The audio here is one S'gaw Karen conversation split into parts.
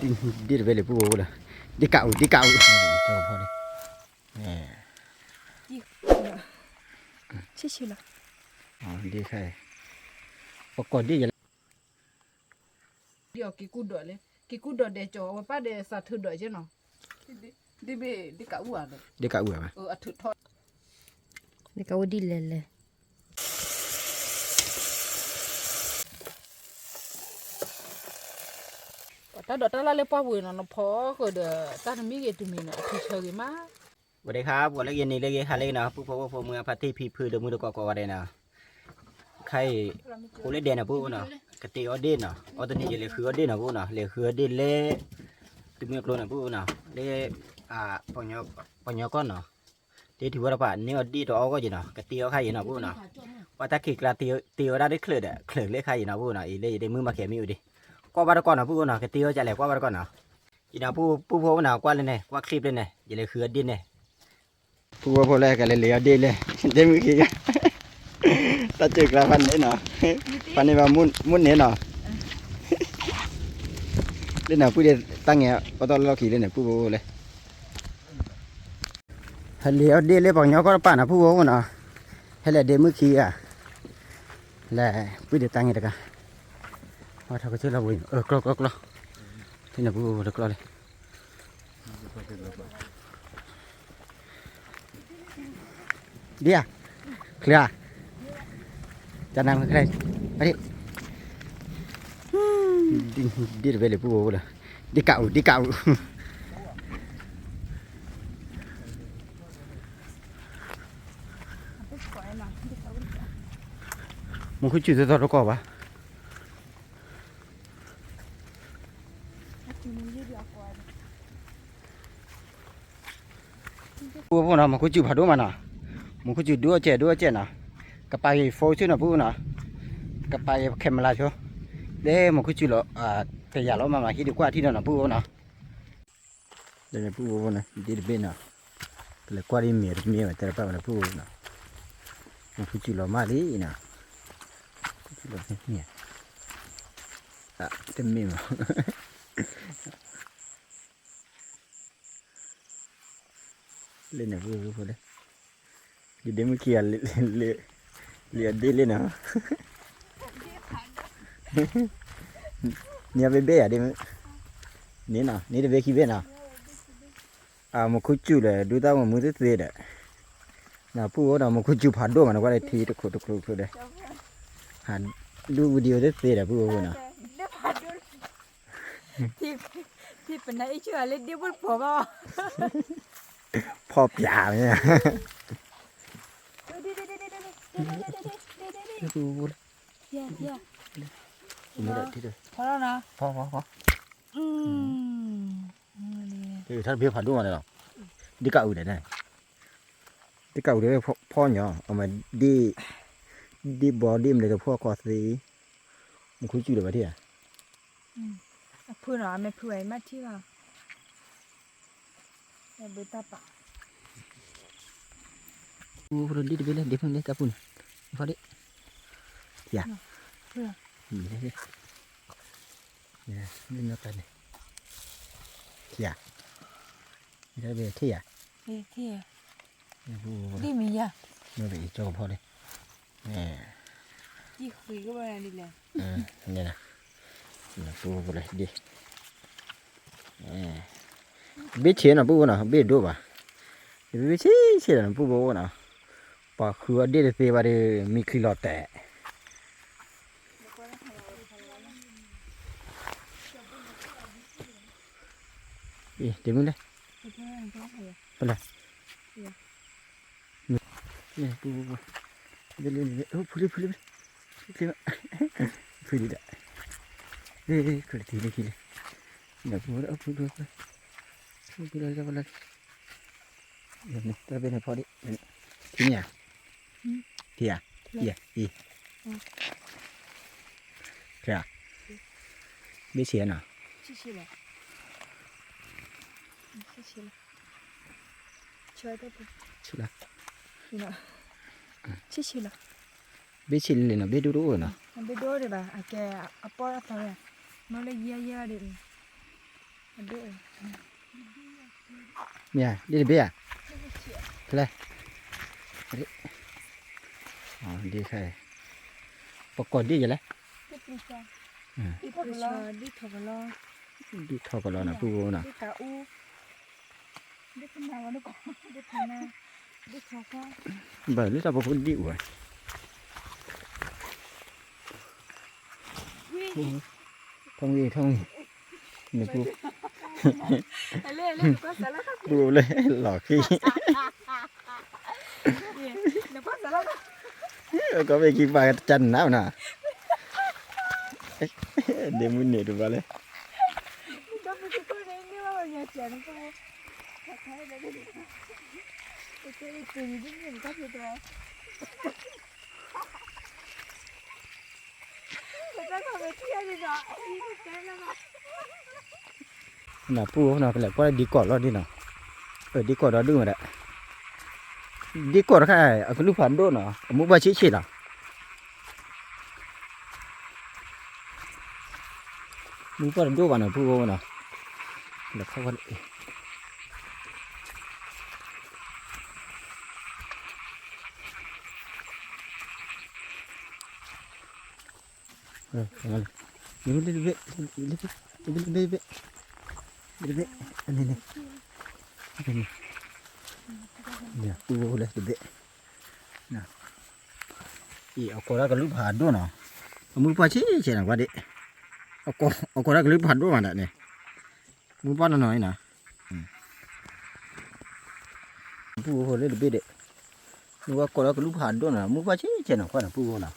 ဒ့ၣ်တဘ့ၣ်လၢပူၣ်ဝဲလၢ ဒ့ၣ်ကးအူ ဒ့ၣ်ကးအူ ကီဖီန့ၣ် ဆ့ဆ့လီၤ ဒ့ၣ်ခါ ပကိးဒ့ၣ်ယၤလၢ ဒ်အီၤက့ၤကူဒိးလဲၣ် က့ၤကူဒိးဒဲးကၠီၤ အဝဲပၢ်ဒဲးစးထၢဒိးကဲနီၤ ဒ့ၣ်ဘ့ၣ် ဒ့ၣ်ကးအူဧါ ဒ့ၣ်ကးအူဧါ ဒ့ၣ်ကးအူဒ်လဲၣ်လဲၣ် ပှၤတၢ်ဒိးတၢ်လၢ်လၢပှၢ်ပူၤနီၤ နဖီဃုာ်ဒီးတၢ်တမံၤဂ့ၤတမံၤန့ၣ် အထံဆၢဂ့ၤမး ဝဲဒၣ်ခါ ပှၤလၢယန့ၣ်လၢယဟးလၢနီၤ ပုၢ်ဖိဝဲၢ်ဖိမုၢ်အဖါတံၢ်ဖံဖုဒီးမုၢ်တကိးကိးဂၤဒဲးနီၤ ခါအံၤ အိၣ်လၢဒဲးနီၤ ပုၢ်နီၤ ကတ့အီၣ်ဒ့ၣ်နီၤ အီၣ်တနံၤယလဲၤဃုအီၣ်ဒ့ၣ်နီၤ ပုၢ်နီၤ လဲၤဃုအီၣ်ဒ့ၣ်လၢ တမုၢ်အကျိၤနီၤ ပုၢ်နီၤ လၢ ပှၤညီကီၢ်နီၤ တ့ထံဝဲတပၤ န့ၢ်အီၣ်ဒ့ၣ်တအီၣ်ဂီၢ်ယံၤနီၤ ကတ့အီၣ်ခါယံၤနီၤ ပုၢ်နီၤ ပှၤတၢ်ခံးကျါတ့အီၣ်ဒၣ်တချုးဒီး ချုးလၢခါယံၤနီၤ ပုၢ်နီၤ အံၤလၢယဒ့မုၢ်မၤကဲမ့ၢ်အိၣ်ဒ့ၣ် ကွၢ်ဘၣ်တကီၢ်နီၤ ပုၢ်နီၤ ကတ့အီၣ်ကလဲၤကွၢ်ဘၣ်တကီၢ်နီၤ ယံၤနီၤ ပုၢ်ဖိဝဲနီၤ ကွၢ်လၢန့ၣ် ကွၢ်ချံပျ့န့ၣ် ယလဲၤဃုအီၣ်ဒ့ၣ်န့ၣ် ပုၢ်ဖိလၢကလဲၤလဲၤအီၣ်ဒ့ၣ်လဲၣ် ဒ့ၣ်မုၢ်ခံဂၤ တၢ်စၢၢ်ကျါဖးန့ၣ်နီၤ ဖးန့ၣ်ဘၣ်မုၢ်န့ၣ်နီၤ လၢန့ၣ် ပုၢ်ဒ့တၢ်ငဲၤ အိၣ်တ့ၢ်လီၢ်ခံလၢန့ၣ် ပုၢ်ဖိလၢ ဟဲလဲၤအီၣ်ဒ့ၣ်လၢပှၤကညီကီၢ်တပၤနီၤ ပုၢ်ဖိနီၤ ဟဲလဲၤဒ့မုၢ်ခံဂၤ လဲၤ ပုၢ်ဒ့တၢ်ငဲၤတဂၤ ဝဲထီၣ်ကစၢၢ်လီၤဝံၤ အၢ ကျီကျီကျီ ထံၣ်န့ၣ်ပုၢ်ဖိတကျီလံ ဒ်ဧါ ချ့ဧါ တၢ်နါမ့ၢ်ချ့ အဒ့ၣ် ဒ့ၣ်တဘ့ၣ်လၢပုၢ်ဖိလၢ ဒ့ၣ်ကးအူ ဒ့ၣ်ကးအူ မူခိၣ်စူၣ်သီသီတကီၢ်ဘၣ် ပုၢ်ဖိနီၤ မူခိၣ်စူၣ်ဖးဒိၣ်မးနီၤ, မူခိၣ်စူၣ်ဒိၣ်အကဲးဒိၣ်အကဲးနီၤ, ကပာ်က့ၤ phone ဆူၣ်နီၤ ပုၢ်ဖိနီၤ, ကပာ်က့ၤ camera ဆိ, လၢမူခိၣ်စူၣ်လီၤ, တယာ်လီၤမးမး ဟံၣ်ဒုးကွၢ်ထံၣ်နီၤနီၤ ပုၢ်ဖိနီၤ, လၢန့ၣ်ပုၢ်ဖိဖိန့ၣ် ဒ့ၣ်တဘ့ၣ်နီၤ, ပလဲၤကွၢ်ဒ်မ့ၢ်တမ့ၢ်ဝဲ တဲတပၣ်ဝဲလၢပုၢ်ဖိနီၤ, မူခိၣ်စူၣ်လီၤမးလံနီၤ, မူခိၣ်စူၣ်လီၤမး, တမ့ၢ်မး လၢန့ၣ် ပုၢ်ဖိဖိလၢ, ဒ့ၣ်ဒ့ၣ်မုၣ်ခံဂၤ လၢအဒ့ၣ်လၢနီၤ, နံၤဘ့ၣ်ဘ့ၣ်ယၤဒ့ၣ်မုၣ်, န့ၣ်နီၤ န့ၣ်တဘ့ၣ်ခံဘ့ၣ်နီၤ, အမူခိၣ်စူၣ်လၢ ဒူသၣ်မုၢ်မုၢ်သ့ၣ်သ့ဒီး, နပုၢ်ဖိနီၤ မူခိၣ်စူၣ်ဖးဒိၣ်မး နကွၢ်လၢထံတခိၣ်တခိၣ်တခိၣ်ဒီး, ဟးဒူ video သ့ၣ်သ့ဒီး ပုၢ်ဖိဖိနီၤ ထံပနၢ်အ့ၣ်ဆူၣ်လၢဒ့ၣ်ဘိၣ်တဖိဘၣ်, ဖီပျးမ့ၢ်, ဖီလီၤနီၤ, ဖီဖီဖီ, တၢ်တဘ့ၣ်ဖးဒိၣ်မးန့ၣ်လီၤ, ဒ့ၣ်ကအုးဒီးန့ၣ်, ဒ့ၣ်ကအုးဒီးဖီညီ, အမ့ၢ်ဒ့ၣ်, ဒ့ၣ်ဘီဒ့ၣ်မနုၤတဖီကီၢ်သ့, မူခိၣ်စူၣ်လၢၤဘၣ်ထံၣ်ဧါ အဖုနီၤ အမ့ၢ်ဖုဝဲအံၤမ့ၢ်ထံၣ်ဘၣ်, ဘၣ်တၢ်ပာ်, အိၣ်ဖဲဒ့ၣ်တဘ့ၣ်လၢ ဒ့ၣ်ဖုန့ၣ်တၢ်ပူၤန့ၣ်, ဖီဒ့ၣ်, ထံၣ်ဧါ, မ့ၢ်နီၢ်တၢ်န့ၣ်, ထံၣ်ဧါ, မ့ၢ်တၢ်ဘ့ၣ်ထံၣ်ဧါ, ဒ့ၣ်မ့ၢ်ယၤ, မ့ၢ်ဘ့ၣ်အံၤကၠီကဖီဒ့ၣ် န့ၣ်, န့ၣ်, ပူဖိလၢဒ့ၣ်, ဘ့ၣ်ဆ့းနီၤ ပုၢ်ဖိနီၤ ဘ့ၣ်ဒိၣ်ဘၣ်, ဘ့ၣ်ဆ့းဆ့းဒီးနီၤ ပုၢ်ဖိနီၤ, ပှၤဃုအီၣ်ဒ့ၣ်တသ့ဘၣ်ဒီး မံချံလီၤတဲာ် အံၤ ဒ့ၣ်မုၣ်လဲၣ်, ပလဲၣ်, မ့ၢ်ပူၤပူၤပူၤ, ဖုလံဖုလံဖုလံ, ဖုလံဒၣ်, ဖုလံဖုလံဖုလံ, ဖုလံဖုလံ, တၢ်ဘ့ၣ်န့ၣ်ဖီဒ့ၣ်, ထံၣ်ဧါ, ထံၣ်ဧါ, အံၤ ဘ့ၣ်ဆ့းနီၤ, ဘ့ၣ်ဆ့းလံနီၤ ဘ့ၣ်ဒိၣ်ဒိၣ်နီၤ, ဘ့ၣ်ဒိၣ်ဒံးဘၣ် အကဲအပီၢ်အသီ, မ့ၢ်လၢယဲယဲဒံး, မ့ၢ်ဧါ, ဒ်တဘ့ၣ်ဧါ, ဖဲလဲၣ်, ဒ်ခါ, ပကိးဒ်ယလဲၣ်, ဒ်ထီၣ်ကလီ, ဒ်ထီၣ်ကလီနၤ ပုၢ်ဖိနၤ, ဘၣ်လၢတၢ်ဖိဖိဒ်အိၣ်ဧါ ထီၣ်ဂံၢ်ထီၣ်ဂံၢ်, နပူၤ, ပူၤလၢလီၤခံ, ကီၢ်မ့ၢ်ကံပာ်ကတၢၢ်နၤနၤ, ဒ့မုၢ်န့ၣ်တဘၣ်လဲၣ် နပုၢ်ဖိနီၤ ကလဲၤကွၢ်ဒ်ကီၢ်လီၤဒ်နီၤ, ဒ်ကီၢ်ဒီဒူၣ်မးဒီး, ဒ်ကီၢ်တခါ အကလုၢ်ဖးဒိၣ်နီၤ အမူပှၢ်ဆံးဆံးလီၤ, မူပှၢ်တဒိၣ်ဘၣ်နီၤ ပုၢ်ဖိနီၤ, လဲၤခီၣ်ဝဲ ပုၢ်ဖိလၢတဘ့ၣ်, အကိးတၢ်ကလုၢ်ဖးဒိၣ်နီၤ, အမူပှၢ်ဆံးဆံးနီၤ ကွၢ်ဒ့, အကိးတၢ်ကလုၢ်ဖးဒိၣ်မးဒၣ်န့ၣ်, မူပှၢ်နီၤနီၤအံၤနီၤ ပုၢ်ဖိလၢတဘ့ၣ်ဒ့ၣ်, မူပှၢ်ကိးလၢကလုၢ်ဖးဒိၣ်နီၤ မူပှၢ်ဆံးဆံးနီၤ ကွၢ်နီၤ ပုၢ်ဖိနီၤ,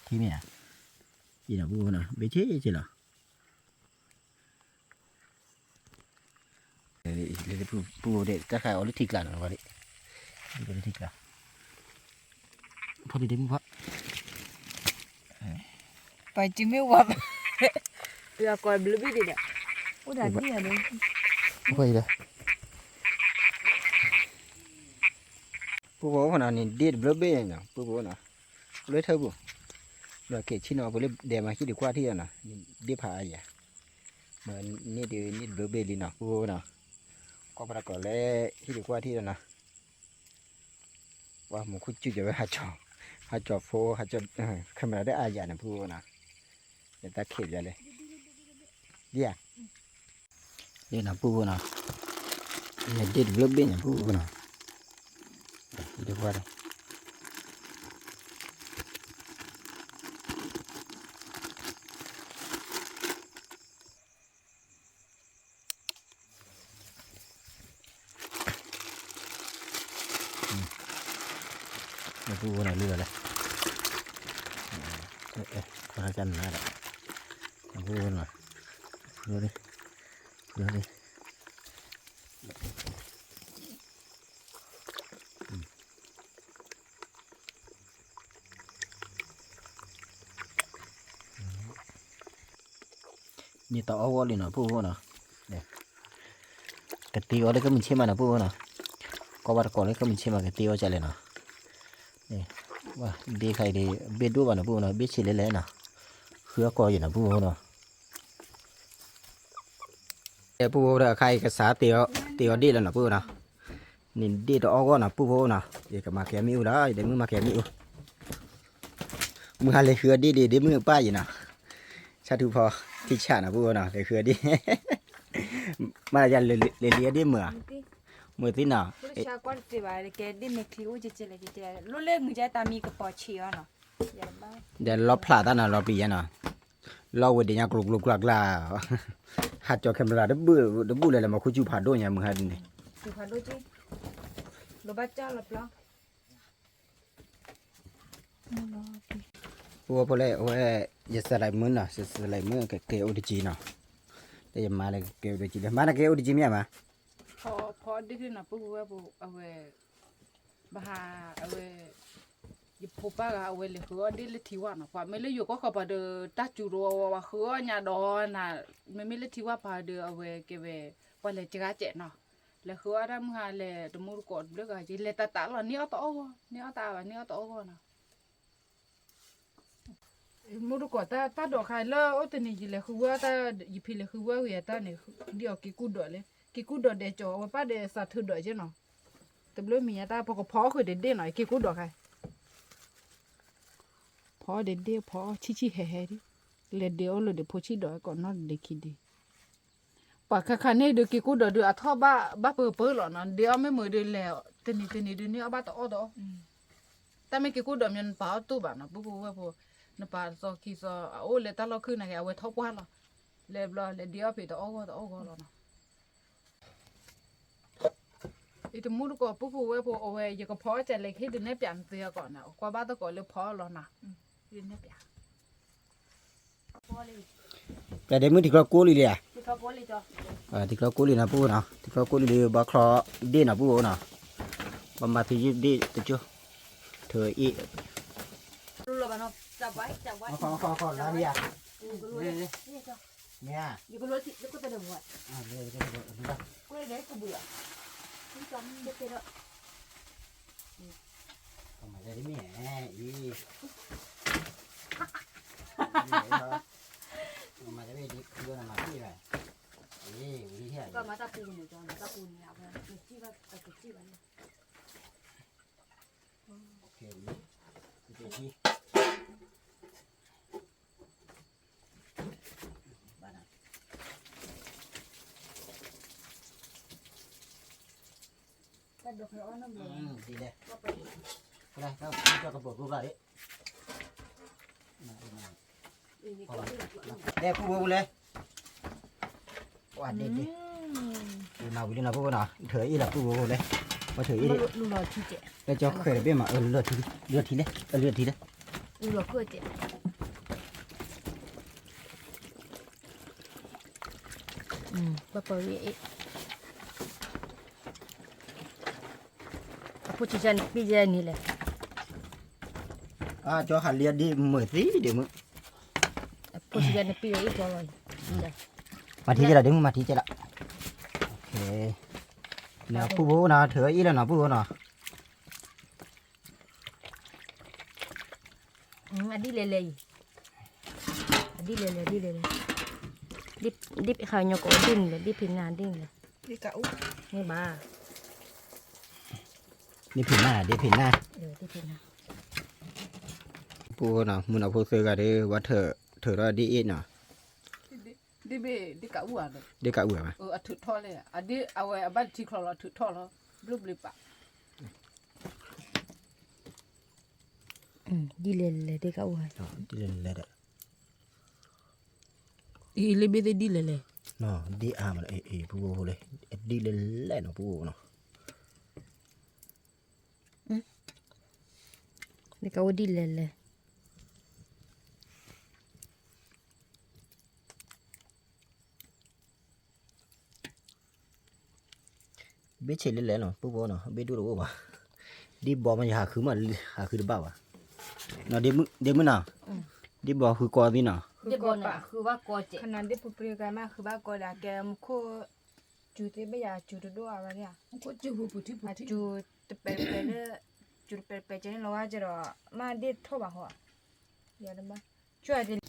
ထံမ့ၢ်ဧါ, အံၤနီၤ ပုၢ်ဖိနီၤ ဘ့ၣ်ဆံးဆံးလီၤ, ပုၢ်ဖိဒ့ၣ် တၢ်ခါအီၤလၢထံကျါနီၤ ကွၢ်ဒ့ၣ်, လၢထံကျါ, ဖီဒ့ၣ်ဒ့ၣ်မုၢ်ဖီ ပှၤကမ့ၢ်ဝၤ, ယကိးဘျုးဘ့ၣ်ဒံးဒီး, အိၣ်ဒၣ်ဒ်ယၤန့ၣ်, ပုၢ်ဖိနီၤန့ၣ် ဒ့ၣ်တဘျုးဘ့ၣ်နီၤ ပုၢ်ဖိနီၤ, လၢထၢပူၤ, ဒီးကဲဆံနီၤ ပှၤလၢဒဲးမၤဟံၣ်ဒံးကွၢ်ထံၣ်အီၤနီၤ, ဒ့ၣ်ဖးအါယၤ, မ့ၢ်န့ၢ်ဒံးန့ၢ်တဘျုးဘ့ၣ်လံနီၤ ပုၢ်ဖိနီၤ, ကွၢ်ပတၢ်ကိးလၢဟံၣ်ဒံးကွၢ်ထံၣ်အီၤနီၤ ပှၤမူခိၣ်စူၣ်ကီးဝဲ ဟးကၠီၤဖိ ဟးကၠီၤ camera ဒ်အါယၤန့ၣ် ပုၢ်ဖိနီၤ, ယတၢ်ခဲးယၤလဲၣ်, ဒ်ဧါ, ဒ်နီၤ ပုၢ်ဖိနီၤ, ယဒ့ၣ်တဘျုးဘ့ၣ်န့ၣ် ပုၢ်ဖိနီၤ, ဒ့ၣ်ကွၢ်ဒီး ပုၢ်ဖိနီၤ လုၢ်လီၤလဲၣ်, ခီကနၤဒီး, ပုၢ်ဖိနီၤ, ဖုလီၤ, ဖုလီၤ, န့ၣ်တအီၣ်ဂီၢ်လံနီၤ ပုၢ်ဖိနီၤ, ကတ့အီၤလၢကမုၢ်ဆ့ၣ်မးနီၤ ပုၢ်ဖိနီၤ, ကီၢ်ဘၣ်တကိးလၢကမုၢ်ဆ့ၣ်မး ကတ့အီၤကလဲၣ်နီၤ, ဒ့ခါအံၤဒ့ၣ် ဘ့ၣ်ဒိၣ်ဘၣ်နီၤ ပုၢ်ဖိနီၤ ဘ့ၣ်ဆံးလဲၣ်လဲၣ်နီၤ, ဃုအီၣ်ကီၢ်ယံၤနီၤ ပုၢ်ဖိနီၤ ပုၢ်ဖိဒီးအခါအံၤကစးတ့အီၤဒ့ၣ်လီၤနီၤ ပုၢ်ဖိနီၤ, န့ၣ်ဒ့ၣ်တအီၣ်ဂီၢ်နီၤ ပုၢ်ဖိနီၤ, ယကမၤကဲမ့ၣ်အူလီၤ ယဒ့မုၣ်မၤကဲမ့ၣ်အူ, မုၢ်ဟါလဲၤဃုအီၣ်ဒ့ၣ်ဒ့ၣ် ဒ့မုၣ်အပၢ်ယံၤနီၤ, ဆၣ်ထူဖီ ထံဆၣ်နီၤ ပုၢ်ဖိနီၤ လဲၤဃုအီၣ်ဒ့ၣ်, မၤလဲၤလံအီၣ်ဒ့ၣ်မုာ်ဧါ, မုာ်သ့နီၤ, ဒီးလီဖျးသးနီၤ လီၤပံာ်ယါနီၤ, လီဝဲဒၣ်ညါကျိၤကျိၤကျါကျါ, ဟးကၠီၤ camera တဘူၣ်လဲၣ်လဲၣ် မ့ၢ်ခိၣ်စူၣ်ဖးဒိၣ်ညါမုၢ်ဟါဒ်န့ၣ်, ပုၢ်ဖိလဲၣ် အဝဲ ယစလဲးမုၢ်နီၤ စလဲးမုၢ်ကကဲအိၣ်တက့ၢ်နီၤ, တၢ်ယမါလၢကကဲအိၣ်တက့ၢ်လၢ မါနကဲအိၣ်တက့ၢ်မ့ၢ်မး, ဖီဒ့ၣ်ဒ့ၣ်နီၤ ပုၢ်ဖိဝဲပူၤ အဝဲ ဘၣ်ဟး အဝဲ ယဖိပၢ်ဂၤ အဝဲလဲၤဃုအီၣ်ဒ့ၣ်လၢထံဝၣ်နီၤ, ပှၤမ့ၢ်လၢယိၤကီၢ်ဃီပၤဒီး တၢ်စူၤတဝီဝီ ပှၤဃုအီၣ်ညါဒီးနၤ, မ့မ့ၢ်လၢထံဝၣ်ပၤဒီး အဝဲကဲဝဲ ပှၤလဲၤစှၤစဲးနီၤ, လဲၤဃုအီၣ်တၢ်မုၢ်ဟါလဲၤတမူတကိးတဘျုးဂၤက့ၤ လဲၤတၢ်တၢ်လီၤ န့ၢ်အီၣ်တအီၣ်ဂီၢ် န့ၢ်အီၣ်တအါဘၣ် န့ၢ်အီၣ်တအီၣ်ဂီၢ်နီၤ. မူတကိးတၢ်ဒိးခါလၢအိၣ်တနံၤယလဲၤဃုဝဲတၢ် ယဖံးလဲၤဃုဝဲဂ့ၤတၢ်န့ၣ် ဒ်အီၤက့ၤကူၣ်ဒိးလဲၣ် က့ၤကူၣ်ဒိးဒဲးကၠီၤ အဝဲပၢ်ဒီးစးထၢဒိးကဲနီၤ တဘျီမံၤညါတၢ်ပကဖီအီၣ်ဃုာ်ဒဲးဒ့ၣ်နီၤ က့ၤကူၣ်ဒိးခါ ဖီအီၣ်ဒဲးဒ့ၣ် ဖီအီၣ်ဆံၣ်ဆံၣ်ဟဲဟဲဒ် လဲၤဒဲးအီၣ်လၢဒဲးဖိဆံၣ်ဒီးကိးနီၢ်ဒဲးခံဒဲး ပှၤခါခါန့ၣ်ဒုးက့ၤကူၣ်ဒိးဒုးအထီၣ်ဘၣ်ပၢၤပၢၤလီၤနီၤ ဒဲးအီၣ်မ့ၢ်မုာ်ဒုးလဲၤ တနံၤတနံၤဒုးန့ၢ်အီၣ်ဘၣ်တအီၣ်တအီၣ် တၢ်မ့ၢ်က့ၤကူၣ်ဒိးမ့ၢ်နပာ်အီၣ်တိၢ်ဘၣ်နီၤ ပုၢ်ဖိဝဲၢ်ဖိ နပာ်သီခံသီ အအိၣ်လၢတၢ်လီၢ်ခုၣ်နာ်က့ အဝဲထီၣ်ပှၢ်လီၤ လဲၤဘျီလဲၤဒဲးအီၣ်ဖဲတအီၣ်ဂီၢ်တအီၣ်ဂီၢ်လီၤနီၤ ယတမူတကိးပုၢ်ဖိဝဲၢ်ဖိ အဝဲယကဖီအီၣ်ကလဲၤခံဒုးနဲၣ်ပၠးနသုအကိးန့ၣ် ကွၢ်ဘၣ်သကိးလၢဖီအီၣ်လီၤနီၤ ဒုးနဲၣ်ပၠး ပျဲဒဲးမုၢ်ထံချီကိးလံလံဧါ ထံချီကိးလံနီၤ ပုၢ်နီၤ ထံချီကိးလံလံဘၣ်ချီဒ့ၣ်နီၤ ပုၢ်အိၣ်နီၤ ဘၣ်မၤသံယုၢ်ဒ့ၣ်တကၠိ ထုးအ့ၣ် ခီခီခီလါလံဧါ မ့ၢ်ဧါ ကမၤလၢဒ်မ့ၢ်အံၤ ကမၤလၢဒ်ခုနမၤသံဘၣ် အံၤ ဝံၤဟဲ ကမၤတၢ်ပူၤန့ၣ် ကမၤတၢ်ပူၤန့ၣ် အဝဲကစံၣ်ဘၣ် အကစံၣ်ဘၣ်န့ၣ် ဒ်လဲၣ် ကဘိးကူဘၣ်ဒ် လဲၤဖူဘိလဲၣ် ဝဲဒ့ဒ့ မၤဝံၤလံနီၤ ပုၢ်ဖိနီၤ ထုးအ့ၣ်လီၤပုၢ်ဖိလဲၣ် ပှၤထုးအ့ၣ် လၢကၠီဃဲၤတဘ့ၣ်မး အလုၢ်လီၤထံလံ လုၢ်ထံလဲၣ် အလုၢ်ထံလဲၣ် ပှၤပှၤဝံၤအ့ၣ် အဖိဆံးဆါန့ၣ်ပံၢ်ယဲန့ၣ်လဲၣ် ကၠီဟးလံဒ်မုာ်သံဒ်မုာ် အဖိဆံးဆါန့ၣ်ပံၢ်ယဲအ့ၣ်ကၠီလီၤ မၤထံကဲလီၤဒ်မုာ် မၤထံကဲလီၤ နပုၢ်ဖိနီၤ ထုးအ့ၣ်လီၤနီၤ ပုၢ်ဖိနီၤ အဒ်လဲၣ်လဲၣ်အံၤ အဒ်လဲၣ်လဲၣ် ဒ်လဲၣ်လဲၣ် ဒ်ခါညီကိးဒ်န့ၣ်လဲၣ် ဒ်ဖံးနၤဒ်န့ၣ်လဲၣ် မ့ၢ်ဘၣ် ဒ်ဖံးနၤ ဒ်ဖံးနၤ ဒ်ဖံးနၤ ပုၢ်ဖိနီၤ မုၢ်နီၤဖိသၢဂၤဒီး ဝဲထုးထီၣ်ဒ်အ့ၣ်နီၤ ဒ်ဘ့ၣ် ဒ်ကးအူၣ်ဧါ ဒ်ကးအူၣ်ဧါ အထုးထီၣ်လဲၣ် အဒ်အဝဲအဘၣ်တထံချီလီၤ ထုးထီၣ်လီၤ ဘျုးဘျုးပာ် ဒ်လဲၣ်လဲၣ် ဒ်ကးအူၣ်ဧါ ဒ်လဲၣ်လဲၣ်ဒီး အံၤလၢဘ့ၣ်သ့ၣ်ဒ်လဲၣ်လဲၣ် ဒ်အါမး အံၤ ပုၢ်ဖိလဲၣ် ဒ်လဲၣ်လဲၣ်နီၤ ပုၢ်ဖိနီၤ ဒ်ကးအူၣ်ဒ်လဲၣ်လဲၣ် ဘ့ၣ်ဆ့းလၢလဲၣ်နီၤ ပုၢ်ဖိနီၤ ဘ့ၣ်ဒိၣ်တအိၣ်ဘၣ် ဒ်ဘီမ့ၢ်ယဟးဃုမး ဟးဃုတဘၣ်ဘၣ် ဒ့မုၣ်နီၤ ဒ်ဘီဃုကီသ့နီၤ ဒ်ဘီန့ၣ်ဃုဘၣ်ကီကဲး ခနၤဒ်ပူၤပြ့ကါမးဃုဘၣ်ကီဒီး ကဲမူခိၣ် စူၤသ့ၣ်ဘၣ်ယၤ စူၤတဒိၣ်အါဘၣ်န့ၣ် စူၤတပဲာ်တပဲာ်လၢ စူၤတပဲာ်တပဲာ်ကဲန့ၣ်လီၤဝဲကဲဒီး မ့ၢ်ဒ့ၣ်ထီၣ်ဘၣ်ဟီ ယၤတဘၣ် ကၠီ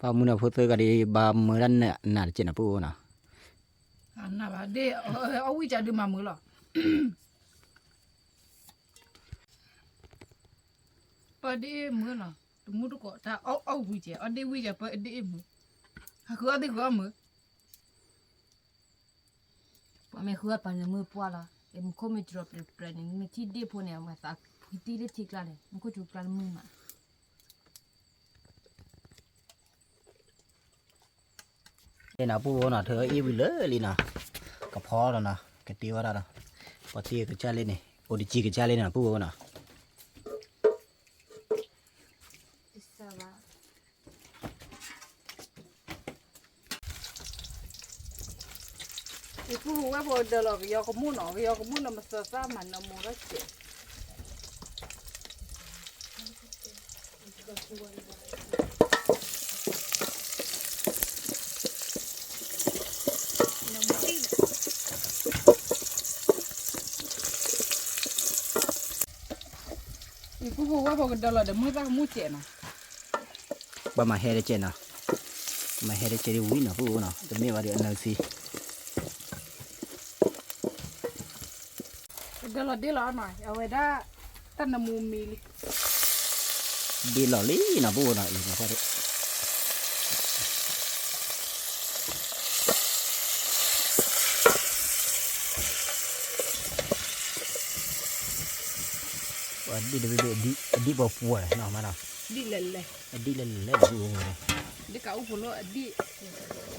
ပှၤမုၢ်နီၤဖိသၢဂၤဒီး ဘၣ်မၢဒၣ်နးတကဲးနီၤ ပုၢ်ဖိနီၤ နးဘၣ်ဒ့ၣ် အီၣ်ဝံၣ်ကဒုးမၤမုာ်လီၤ ပဒ့ၣ်မုာ်နီၤ တမူတကိးတၢ်အီၣ်ဝံၣ်ကဲ အီၣ်ဒ့ၣ်ဝံၣ်ကဲ ပဒ့ၣ်မုာ် ဟးဃုအီၣ်သ့ၣ်ဃုအီၣ်မုာ် ပှၤမ့ၢ်ဃုအီၣ်ပှၤန့ၣ်မုာ်ပှၢ်လီၤ မူခိၣ်မ့ၢ်စူၤပြဲးပြဲးန့ၣ် မ့ၢ်ထံၣ်ဒ့ၣ်ဖိန့ၣ် အဝဲသးဖှံတံၢ်လၢထံကျါန့ၣ် မူခိၣ်စူၤကျါလၢမုာ်မး လၢနီၤ ပုၢ်ဖိနီၤ ထုးအ့ၣ်ဝံၤလၢလံနီၤ ကဖီလီၤနီၤ ကတ့ဝဲဒၣ်ဒီး ပှၤတ့ကစၢ်လၢန့ၣ် အိၣ်တကံကစၢ်လၢန့ၣ်နီၤ ပုၢ်ဖိနီၤ ယပုၢ်ဝဲၢ်ဖိဒၢးလီၤ ကယီကမူၣ်နီၤ ကယီကမူၣ်နီၤ မသၢသၣ်မၤနၢမူထီၣ်စဲး နမူၣ် ဖိဝဲဖိကဒၢလီၤဒီးမုၢ်သၣ်ကမူၣ်စဲးနီၤ, ပှၤမၤဟဲတကဲးနီၤ, မၤဟဲတကဲးဒ်ဝံၤနီၤ ပူၣ်နီၤ တမ့ၢ်ဘၣ်ဒီးအနၢၤဆံ ကဒၢလီၤဒ့လီၤနီၤ အဝဲဒၣ် တၢ်နမူမံလံ ဒ့လီၤလံနီၤ ပူၣ်နီၤ အံၤနီၤ အဒံၣ်တဘ့ၣ်ဘ့ၣ် အဒံၣ်ပှဲၤပှဲၤနီၤ မးနီၤ ဒ်လဲၣ်လဲၣ် အဒံၣ်လဲၣ်လဲၣ် ဒ်ကအိၣ်ဖိလၢအဒံၣ်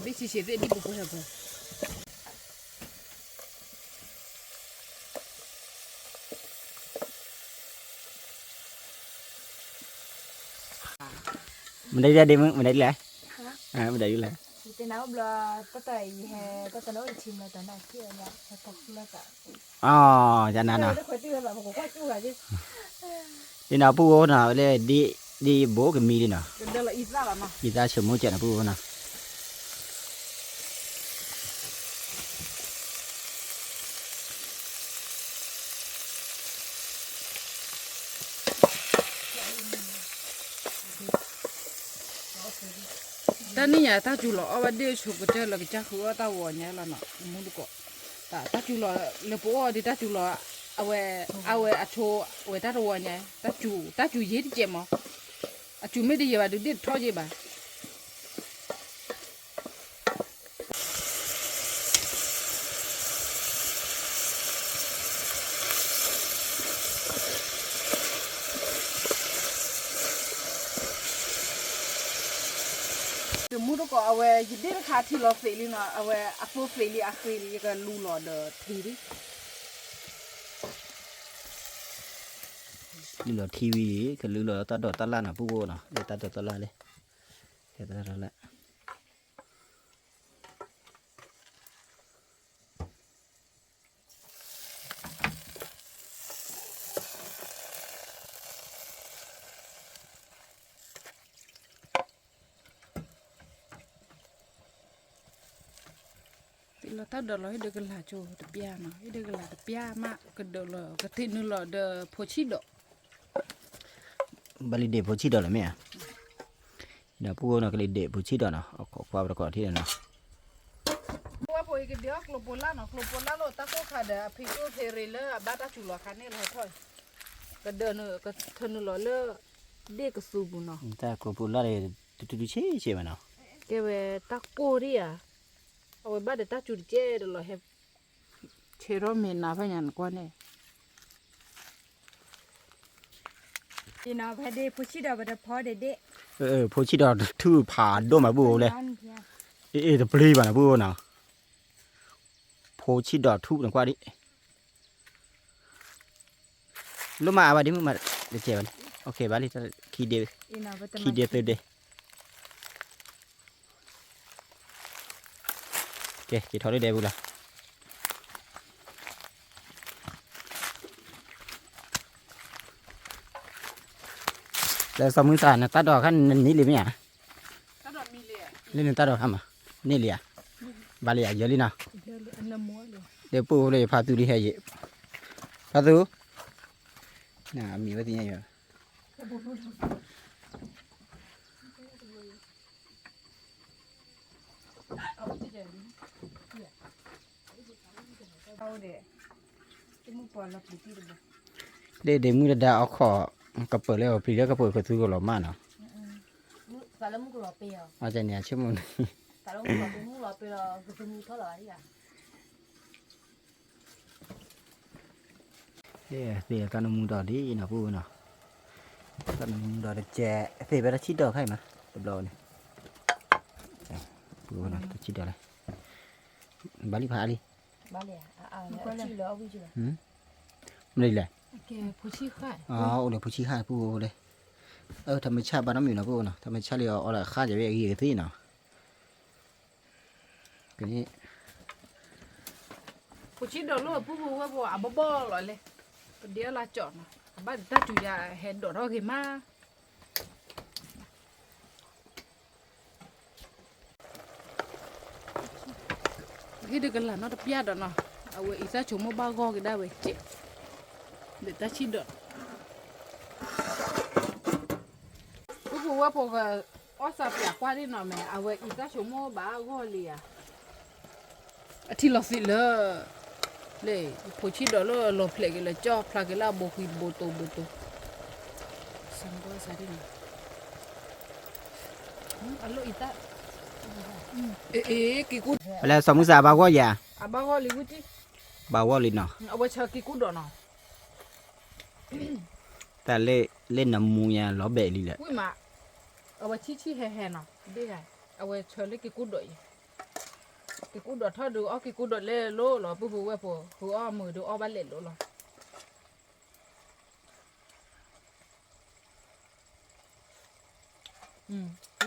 ဘ့ၣ်ဆံးဆံးသ့ၣ်ဒံၣ်ပှဲၤပှဲၤ မနုၤဒ်လဲၣ် မနုၤဒ်လဲၣ် မနုၤဒ်လဲၣ် တနၤအိၣ်ဘျီ တၢ်တၢ်အံၤဟဲ တၢ်တနၤအိၣ်တထံမီ တနၤခံအညါ ဟဲဖီၣ်ဃုလၢသး အီ ယနၤနီၤ ဒ်နီၤ ပူၣ်အိၣ်နီၤ လၢဒ် ဒ်ဘိကမံလံနီၤ အံသၣ်ဆိမိၣ်ကဲးနီၤ ပူၣ်အိၣ်နီၤ တၢ်နံၣ်ညါ တၢ်စူၤလီၤအီၣ်ဘၣ်ဒ့ၣ်ဆိကတၢၢ်လၢကစၢ်ဃုအီၣ်တၢ်ဝီညါလီၤနီၤ မူတကိး တၢ်စူၤလီၤလၢပအိၣ်ဒ်တၢ်စူၤလီၤ အဝဲ အဝဲအဆိ အဝဲတၢ်တဝီညါ တၢ်စူၤ တၢ်စူၤယံာ်တကဲးမး အစူၤမ့ၢ်တယံာ်ဘၣ်ဒုးဒ့ၣ်တထီၣ်ယံာ်ဘၣ် တမူတကိး အဝဲယဒ့ၣ်တခါထံလီၤသ့းလံနီၤ အဝဲအသိသ့းလံအဃ့လံ ယကလူလီၤဒီးထံလံ လူလီၤထံဝံၤလံ ကလူလီၤတၢ်ဒိးတၢ်လၣ်နီၤ ပူၣ်အိၣ်နီၤ လၢတၢ်ဒိးတၢ်လၣ်လံ ကဲတၢ်လၣ် သ့ၣ်လီၤတၢ်ဒိးလီၤ ဟ့ၣ်ဒုးကလၤကၠိတပျၢ်နီၤ ဟ့ၣ်ဒုးကလၤတပျၢ်မး ကဒိးလီၤ ကထံၣ်နုာ်လီၤဒီးဖိဆံၣ်ဒီး ဘၣ်လံဒ့ၣ်ဖိဆံၣ်ဒီးလီၤမ့ၢ်ဧါ ဒီးပူၣ်အိၣ်နီၤ ကလံၤဒ့ၣ်ဖိဆံၣ်ဒီးနီၤ အခီခွါပတကိးထံၣ်နီၤ ပဝဲဖိအံၤကဒုးအီၣ်ကျိၤပိလၢ်နီၤ ကျိၤပိလၢ်လိာ်တၢ်ကိၢ်ခါဒီး အဖံးကိၢ်ဖံးရ့ၤလၢအဘၣ်တၢ်စူၤလီၤခါန့ၣ်လီၤထီၣ်အံၤ ကဒၢးနုာ် ကထၢနုာ်လီၤလၢ ဒ့ၣ်ကသူပူၤနီၤ တၢ်ကျိၤပိလၢ်ဒီး တူတူတူဆ့ဆ့ဘၣ်နီၤ ကဲဝဲတၢ်ကိၢ်ဒံးဧါ အဝဲဘၣ်ဒီးတၢ်စူၤတကဲဒီးလီၤဟဲ ဆဲးထီၣ်မ့ၢ်နၤဖဲညါနကွၢ်န့ၣ် ဖိဆံၣ်ဒီးပတဖီဒ့ၣ်ဒ့ၣ် ဖိဆံၣ်ဒီးထူၣ်ဖးဒိၣ်မးပူၣ်အိၣ်လဲၣ် အ့ၣ်အ့ၣ်တပျံၤဘၣ်နီၤပူၣ်အိၣ်နီၤ ဖိဆံၣ်ဒီးထူၣ်နကွၢ်ဒံး လိၣ်မးအဝဲဒ်မုၢ်မး တကဲဘၣ်လံ ဘၣ်လံ ခံဒ့ ခံဒ့သၢဒ့ ကဲ က့ၤထီၣ်လၢဒဲပူၤလီၤ လၢစီၤမုၢ်သး နတၢ်ဒိးခါနန့ၢ်လံမ့ၢ်ဧါ လၢနတၢ်ဒိးခါမး န့ၢ်လံဧါ ဘၣ်လံဧါ ယၢၤလံနီၤ ဒီးပအိၣ်လၢယဖါသူလံဟဲယံၤ ဖါသူ နမံၤဝဲသ့ၣ်ညါယွၤ ဒ့ၣ်ဒ့ၣ်မုၢ်တဒါအခီၣ် ကပၢၤလၢအပျံၤလၢကပၢၤကသူကလီၤမၢ်နီၤ အန့ၣ်အဆိကမိၣ်န့ၣ် သ့ၣ်တၢ်နမူဒီးဒ်အံၤနီၤ ပူၣ်နီၤ တၢ်နမူဒီးတကဲး သ့ၣ်ဖဲတၢ်ဆံၣ်ဒီးခါအံၤမး တဘျီန့ၣ် ပူၣ်နီၤ တၢ်ဆံၣ်ဒီးလံ ဘၣ်လံဖးအါလံ မနုၤလဲၣ် အိၣ်လၢဖိဆံၣ်ဃၣ် ပူၣ်အိၣ်လၢ အၢ ထမဆၣ်ဘၣ်နီတမံၤနီၤ ပူၣ်နီၤ ထမဆၣ်လံအီၤအီလၢအဃၣ်ယဝဲအဂ့ၤကသ့ၣ်နီၤ ကန့ၣ် ဖိဆံၣ်ဒီးလၢပူၣ်ပူၣ်ဝဲပူၣ်အဘီဘီလီၤလဲၣ် ပဒဲအလၢကၠီၣ်နီၤ အဘၣ်တၢ်စူၤယၤဟဲဒိးထီၣ်ဂ့ၤမး ဟ့ၣ်ဒုးကလၤနီတပျၢ်ဒီးနီၤ အဝဲအံသၣ်ဆိမိၣ်ဘၣ်ဂီၢ်ကဒါဝဲကဲး ဒီးတၢ်ဆံၣ်ဒီး ပှၤဖိၣ်ဃဲ အီၣ်စၢ်ပျၢ်ကွၢ်ဒ်နီၢ်မဲာ် အဝဲအံၤတၢ်ဆိကမိၣ်ဘၣ်ဂီၢ်လံဧါ. အထံလီၤသံးလၢ လၢ ဖိဆံးဒီးလၢလီၤဖျဲးက့ၤလၢကၠီဖျါက့ၤလၢအဘိဃံဘိတိဘိတိ စၢ်ကွၢ်စၢ်ဒ်န့ၣ် အလီၢ်အံၤတၢ် အ့ၣ်က့ၤကူ ပလဲၤစီၤမုၢ်စၢ်အဘၣ်ဂီၢ်ယၤ, အဘၣ်ဂီၢ်လံဝံတံၢ်, ဘၣ်ဂီၢ်လံနီၤ, အဝဲဆၢက့ၤကူဒီးနီၤ, တၢ်လၢ လၢနမူညါလီၤဘဲးလံလဲၣ်, ဝံမး, အဝဲဆံးဆံးဟဲဟဲနီၤ, ဒ်ဂၤ, အဝဲဆၢလၢက့ၤကူဒီးအံၤ, က့ၤကူဒီးထီၣ်ဒုးအီၣ်က့ၤကူဒီးလဲၤလိၤလီၤ, ပုၢ်ဖိဝဲၢ်ဖိ ဃုအီၣ်မုာ်ဒုးအီၣ်ဘၣ်လဲၤလိၤ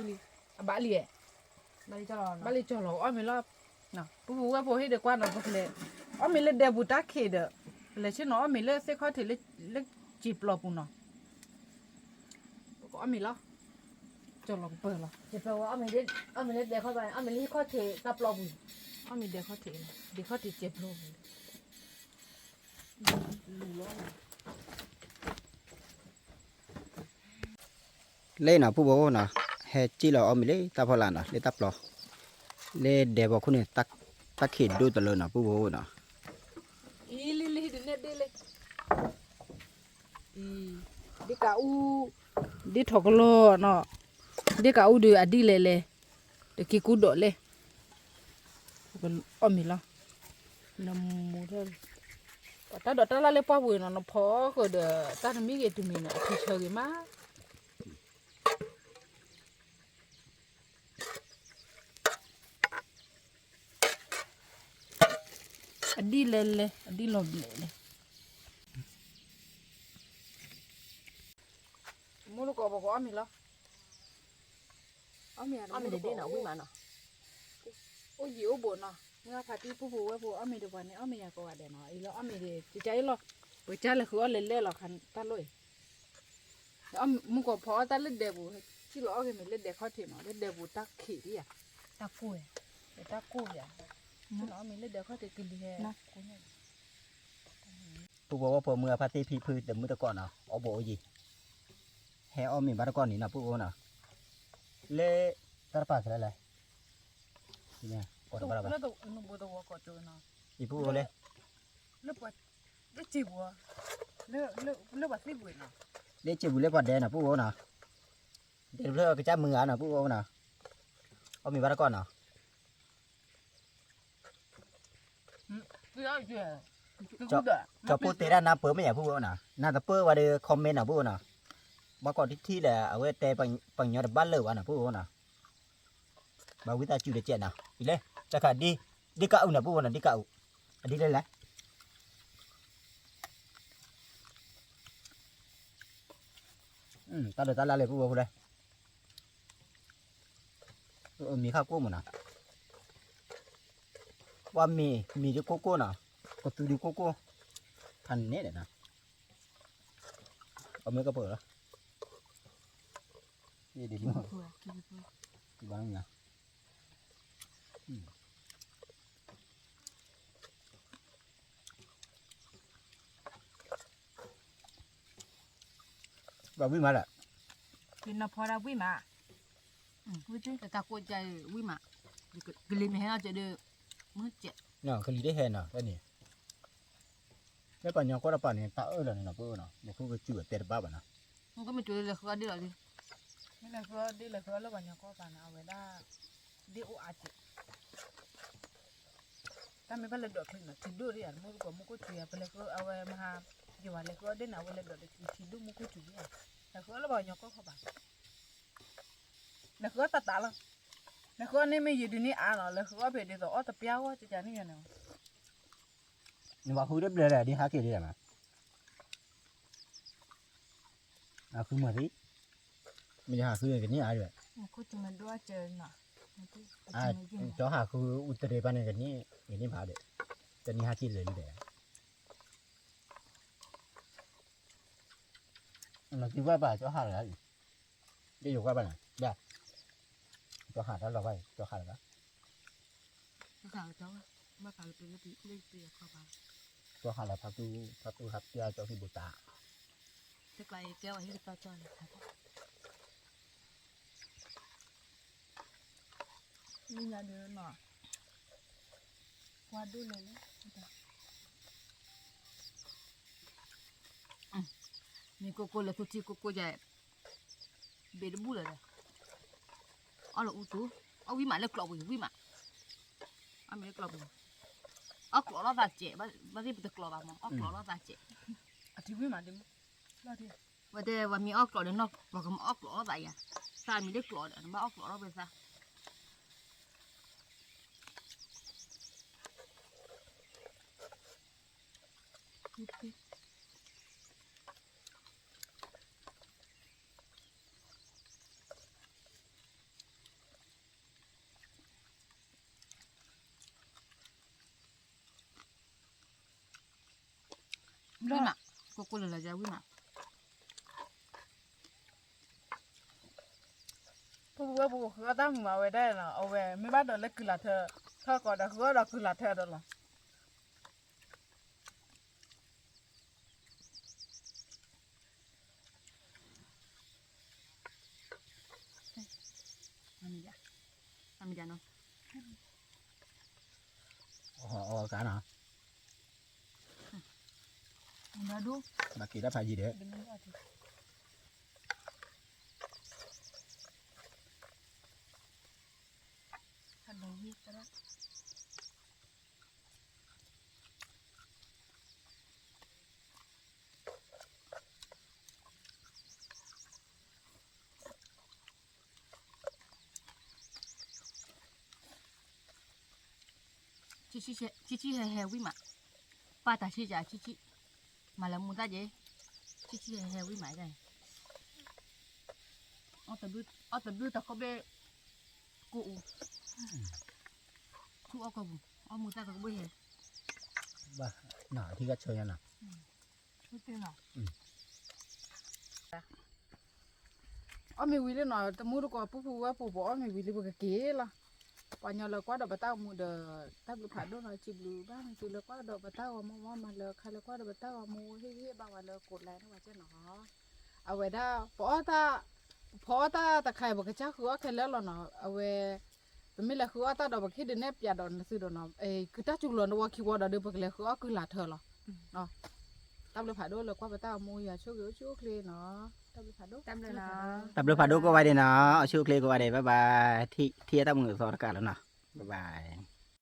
လီၤ. အဘၣ်လံ, ဘၣ်လံကၠီလီၤ အီၣ်မ့ၤလီၤ. ပုၢ်ဖိဝဲၢ်ဖိဟ့ၣ်ဒုးကွၢ်နီၤ ပကလဲၤ, အီၣ်မ့ၤလၢဒဲပူၤတၢ်ခံးဒီး, ပလဲၤဆ့ၣ်နီၤအီၣ်မ့ၤလၢသ့ၣ်ခီၣ်ထံးလၢ လၢစံာ်ပျီပူၤနီၤ, ပကအီၣ်မ့ၤလီၤ, ကၠီလီၤကပၢၢ်လီၤ, အီၣ်မ့ၤလၢဒဲခီၣ်ထံးတၢ်ပျီပူၤ, အီၣ်မ့ၤဒဲခီၣ်ထံး, ဒဲခီၣ်ထံးစံာ်ပျီပူၤ လၢနီၤ ပုၢ်ဖိနီၤ, ဟဲစံၣ်လီၤအီၣ်မ့ၤလၢတၢ်ဖီလာ်နီၤ လၢတၢ်ပျီ, လၢဒဲပီခိၣ်န့ၣ်, တၢ်ခံးဒိၣ်တလၢနီၤ ပုၢ်ဖိနီၤ, ဒ်ကးအူ, ဒ်ထီၣ်ကလီနီၤ, ဒ်ကးအူဒုးအဒ်လဲၣ်လဲၣ်, တက့ၤကူဒီးလဲၣ်, အီၣ်မ့ၤလီၤ, နမူထီၣ်, ပှၤတၢ်ဒိးတၢ်လၢ်လၢပှၢ်ပူၤနီၤ နဖီဃုာ်ဒီး တၢ်တမံၤဂ့ၤတမံၤနီၤ အထံဆၢဂ့ၤမး အဒ်လဲၣ်လဲၣ် အဒ်လီၤဘျဲးလဲၣ်, မူတကိးပကအီၣ်မ့ၤလီၤ, အီၣ်မ့ၤတဒ့နီၤ ဝံၣ်မးနီၤ, အိၣ်ယံၤအိၣ်ဘူးနီၤ မုၢ်ဂၢ်ဖါတံၢ် ပုၢ်ဖိဝဲၢ်ဖိ အီၣ်မ့ၤတပှၤန့ၣ် အီၣ်မ့ၤယၤကိးဂၤဒဲးနီၤ အံၤလၢအီၣ်မ့ၤဒံး ကကါအံၤလီၤ, ပကါလဲၤဃုအီၣ်လဲၤလဲၣ်လီၤ ခါတၢ်လိၣ်အံၤ မုၢ်ကီၢ်ဖီအီၣ်တၢ်လၢဒဲပူၤ, စံၣ်လီၤအီၣ်က့ၤမ့ၤလၢဒဲခီၣ်ထံးနီၤ လၢဒဲပူၤတၢ်ခံးဒံးယၤ, တၢ်ကိၢ်, တၢ်ကိၢ်ယၤ, စံၣ်လီၤအီၣ်မ့ၤလၢဒဲခီၣ်ထံးကလံၤဟဲ, ပုၢ်ဖိဝဲၢ်ဖိ မုၢ်ဂၢ်ဖါတံၢ် ဖံဖုတမုၢ်တကိးနီၤ အိၣ်ဘူးအိၣ်ယံၤ, ဟဲအီၣ်မ့ၤဘၣ်တကိးန့ၣ်နီၤ ပုၢ်ဖိနီၤ, လၢ တၢ်တပာ်ကလဲလဲၣ်, ကိးတဘၣ်လီၤဘၣ်, အံၤပုၢ်ဖိလဲၣ်, လၢစံာ်ပူၤလၢပှၤဒဲနီၤ ပုၢ်ဖိနီၤ, ဒဲတဖျၢၣ်ကစၢ်မုၢ်ဂၤနီၤ ပုၢ်ဖိနီၤ, အီၣ်မ့ၤဘၣ်တကိးနီၤ ကၠီဖိတဲဒၣ်နၢ်ပၢၢ်မ့ၢ်ယၤ ပုၢ်ဖိနီၤ, နၢ်တပၢၢ်ဝဲဒီး comment နီၤ ပုၢ်ဖိနီၤ, ဘၣ်ကိးထံထံလဲၣ် အဝဲတဲပှၤကညီတဘၣ်လၢာ်ဘၣ်နီၤ ပုၢ်ဖိနီၤ, ဘၣ်ဝံသးစူၤတကဲးနီၤ အံၤလဲၣ် တၢ်ခါဒ်, ဒ်ကးအူနီၤ ပုၢ်ဖိနီၤ ဒ်ကးအူ, အဒ်လဲၣ်လဲၣ် တၢ်ဒိးတၢ်လၢ်လၢ ပုၢ်ဖိဖိလဲၣ်, မံၤခါကိၢ်မးနီၤ, ပှၤမံၤ, မံၤဒ်ကိၢ်ကိၢ်နီၤ, ကသူဒ်ကိၢ်ကိၢ်, ဖးန့ၣ်ဒီးနီၤ, အမ့ၢ်ကပၢၢ်လီၤ, ဒ်မုၢ်, ဘၣ်မံၤနီၤ ဘၣ်ဝံၣ်မးလဲၣ်, ကနဖီဒၣ်ဝံၣ်မး, ဝံၣ်တကးကိးကဝံၣ်မး, ကလံၤမ့ၢ်ဟဲလီၤကဒီး, မုၢ်ကဲး, ကလံၤတဟဲနီၤ ဖဲန့ၣ်, လၢပှၤကညီကီၢ်တပၤန့ၣ် တၢ်အၢၣ်လီၤန့ၣ်နီၤ ပအိၣ်နီၤ မ့ၢ်ခိၣ်ကစူၢ်အတဲတဘၣ်ဘၣ်နီၤ, မ့ၢ်ခိၣ်မ့ၢ်စူၢ်လၢလဲၤဃုအီၣ်ဒ်လီၤလံ, မ့ၢ်လဲၤဃုအီၣ်ဒ်လဲၤဃုအီၣ်လၢပှၤကညီကီၢ်ပၤနီၤ အဝဲဒၣ်, ဒ်အိၣ်အါကဲး တၢ်မ့ၢ်ဘၣ်လဲၤဒိးချံနီၤ ထံဒိၣ်ဒ်ယၤ မုၢ်တကိးမူခိၣ်ထံယၤ ပလဲၤဃုအဝဲမဟါ, ယဝၤလဲၤဃုအီၣ်ဒ်န့ၣ် အဝဲလဲၤဒိးတချံ ထံဒိၣ်မူခိၣ်ထံဒ်ယၤ, လဲၤဃုအီၣ်လၢပှၤကညီကီၢ်ခီပၤ, လဲၤဃုအီၣ်သးသးလီၤ, လဲၤဃုအီၣ်န့ၣ်မ့ၢ်ယံာ်ဒုးန့ၢ်အါနီၤ လဲၤဃုအီၣ်ဖဲဒ်သိးအီၣ်တပျၢ်ဂီၢ်ကကန့ၣ်ယၤန့ၣ်, နဘၣ်ဃုတဘျၢလၢဒ်ဟးက့ၤဒ်ယၤမး အဃုမၤသံ, မ့ၢ်ဟးဃုကန့ၢ်အါဒီး, ကၠီဟးဃုအူတရံးပၢ်န့ၣ် ကန့ၢ်ဖးဒီး, တန့ၢ်ဟးက့ၤလၢာ်န့ၣ်ဒီး, နသံကွၢ်ပၢ်ကၠီဟးလၢာ်, ယယိၤကွၢ်ဘၣ်န့ၣ်, ကၠီဟးတၢ်လီၤဘၣ် ကၠီဟးလၢာ်ဘၣ်, ကၠီဟးလၢာ်ဖးသူ, ဖးသူဟးပျၢ်ကၠီဟံၣ်ဘူးတၢ်, တကျါအံၤကဲဝဲဟံၣ်ကတၢၢ်ကၠီန့ၣ်, လၢညါဒီးနီၤ, ပှၤဒိၣ်လဲၣ်လၢ မ့ၢ်ကိၢ်ကိၢ်လၢသူထံကိၢ်ကိၢ်ယဲၢ်, ဘ့ၣ်တဘူၣ်လၢၤဒီး, အီၣ်လၢအူသူ, အီၣ်ဝံၣ်မးလၢကျိးပူၤ, ဝံၣ်မး, အီၣ်မ့ၢ်လၢကျိးပူၤ, အီၣ်ကျိးထီၣ်သးစဲး, ဘၣ်သ့ၣ်ပတကျိးဘၣ်မး, အီၣ်ကျိးထီၣ်သးစဲး, အထံဝံၣ်မးဒ်မး, ဝဲတဲဝဲမ့ၢ်အီၣ်ကျိးဒီးနီၢ်ကျိးကမ့ၢ်အီၣ်ကျိးထီၣ်သးယၤ, သးမံၤလၢကျိးဒီး နဘၣ်အီၣ်ကျိးထီၣ်ဝဲသး ဝံၣ်မး, ကိၢ်ကိၢ်လၢၤလၢၤယဝံၣ်မး, ပူၤဝဲပူၤဃုအီၣ်တၢ်မုာ်မးဝဲဒၣ်နီၤ, အဝဲမ့ၢ်ဘၣ်ဒီးလၢကုၢ်လၢ်ထၢ, ထၢကီးဒီးဃုအီၣ်ဒီးကုၢ်လၢ်ထၢဒီးလီၤ. အမံၤဒၣ်နီၤ, အီၣ်ကါနီၤ, ဘၣ်က့ၤတၢ်ဖးယံၤဒီး ဆံးဆံးဟဲဟဲဝံၣ်မး, ပၢ်တၢ်ဆံးယၤဆံးဆံး, မၤလၢမူသၣ်က့ၤ, ဆံးဆံးဟဲဟဲဝံၣ်မး, အီၣ်တဘျုးတခီဘ့ၣ်, ကိၢ်အူ, ဆူအီၣ်ကီၢ်ပူၤ, အီၣ်မူသၣ်တခီဘ့ၣ်ဟဲ, ဘၣ်, ထံကဆၢညါနီၤ အီၣ်မ့ၤဝံၤလံနီၤ, တမူတကိးပူၤဖုဝဲပူၤ ပအီၣ်မ့ၤဝံၤလံ ပကက့ၤလီၤ. ပှၤညီလၢကွၢ်ဒီးပတၢ်ဂီၤမူဒီး တၢ်ဘျုးဖးဒိၣ်နီၤ, စံးဘျုးဘၣ်သုလၢကွၢ်ဒီးပတၢ်ဂီၤမူမး, မၤလၢခါလၢကွၢ်ဒီးပတၢ်ဂီၤမူ ဟ့ၣ်ဂံၢ်ဟ့ၣ်ဘါဝဲလၢကိးလဲန့ၣ်ဝဲကဲနီၤ. အဝဲဒၣ် ပအီၣ်တၢ်, ပဖီအီၣ်တၢ်တခါအံၤ ပကစၢ်ဃုအီၣ်ခဲလၢာ်လီၤနီၤ, အဝဲ ပမ့ၢ်လဲၤဃုအီၣ်တၢ်ဒီး ပကဟ့ၣ်ဒုးနဲၣ်ပၠးဒီးနသုဒီးနီၤ, ကုတၢ်စူၤလီၤနဝီခံဝီဒီး ဒုးပကလဲၤဃုအီၣ်ကုၢ်လၢ်ထၢလီၤ. တၢ်ဘျုးဖးဒိၣ်လၢကွၢ်ပတၢ်ဂီၤမူယၤ ဆိၣ်ဂ့ၤအိၣ်ဆူၣ်အိၣ်ချ့နီၤ, တၢ်ဘျုးဖးဒိၣ်, တၢ်ဘျုးဖးဒိၣ်ကိးဂၤဒဲးနီၤ, အိၣ်ဆူၣ်အိၣ်ချ့ကိးဂၤဒဲး, bye bye, ထံၣ်တၢ်မုာ်သီတကးလီၤနီၤ, bye bye.